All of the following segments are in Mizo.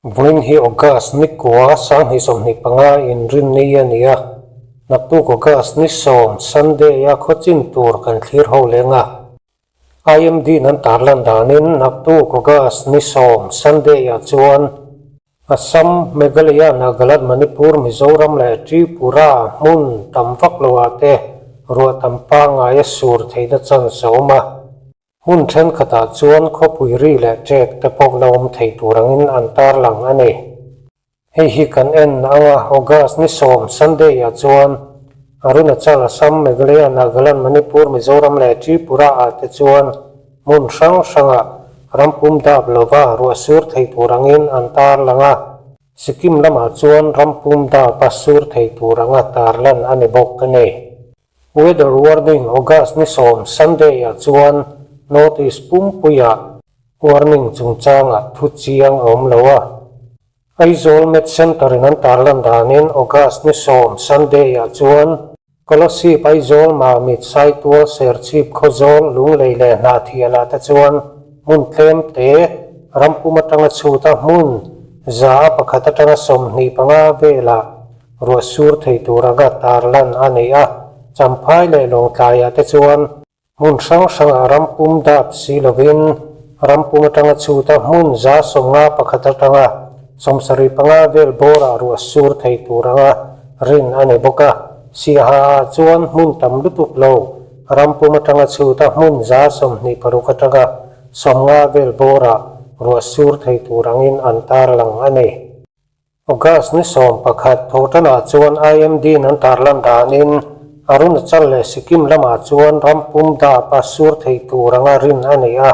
Vawiin hi August ni kua 2025 inrinni a ni a, naktuk August ni 10 Sunday a khawchin tur kan thlir ho leng a. IMD in an tarlan danin naktuk August ni 10 Sunday ah chuan Assam, Meghalaya, Nagaland, Manipur, Mizoram leh Tripura hmun tam vak lo ah te ruah tam pangngai a sur theihna chance a awm a. Hmun thenkhatah chuan khawpui ri leh ṭek te pawh la awm thei tur angin an tarlang a ni. Hei hi kan en ang a, August ni 10 Sunday ah chuan Arunachal, Assam, Meghalaya, Nagaland, Manipur, Mizoram leh Tripura ah te chuan hmun hrang hrangah rampum dap lova ruah sur thei tur angin an tarlang a. Sikkim lamah chuan rampum dap a sur thei tur anga tarlan a ni bawk a ni. Weather warning August ni 10 Sunday ah chuan North East pumpuiah warning chungchangah thu chiang a awm lo a. Aizawl Met Centre in an tarlan danin August ni 10 Sunday ah chuan Kolasib, Aizawl, Mamit, Saitual, Serchhip, Khawzawl, Lunglei leh Hnahthial ah te chuan hmun tlem te rampum atanga chhut a hmun 101 atanga 25 velah Ruah sur thei tur anga tarlan a nei a, Champhai leh Lawngtlaiah te chuan hmun hrang hrangah rampum dap si lovin rampum atanga chhuta hmun 51 atanga 75 vel bawrah ruah sur thei tur anga rin a ni bawk a. Siaha ah chuan hmun tam lutuk lo rampum atanga chhuta hmun 26 atanga 50 vel bawrah ruah sur thei tur angin an tarlang a ni. August ni 11 thawhtanah chuan IMD-in an tarlan danin Arunachal leh Sikkim lamah chuan rampum dap a sur thei tur anga rin a ni a.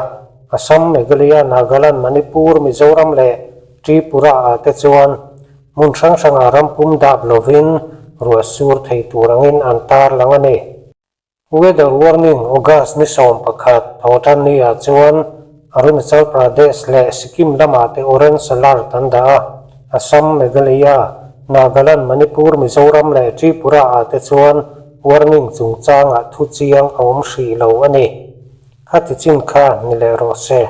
Assam, Meghalaya, Nagaland, Manipur, Mizoram leh Tripura ah te chuan hmun hrang hrangah rampum dap lovin ruah sur thei tur angin an tarlang a ni. Weather warning August ni 11 thawhtan ni ah chuan Arunachal Pradesh leh Sikkim lamah te orange alert an dah a, Assam, Meghalaya, Nagaland, Manipur, Mizoram leh Tripura ah te chuan warning chungchangah thu chiang a awm hrih lo a ni. Khati chin kha ni leh rawh se.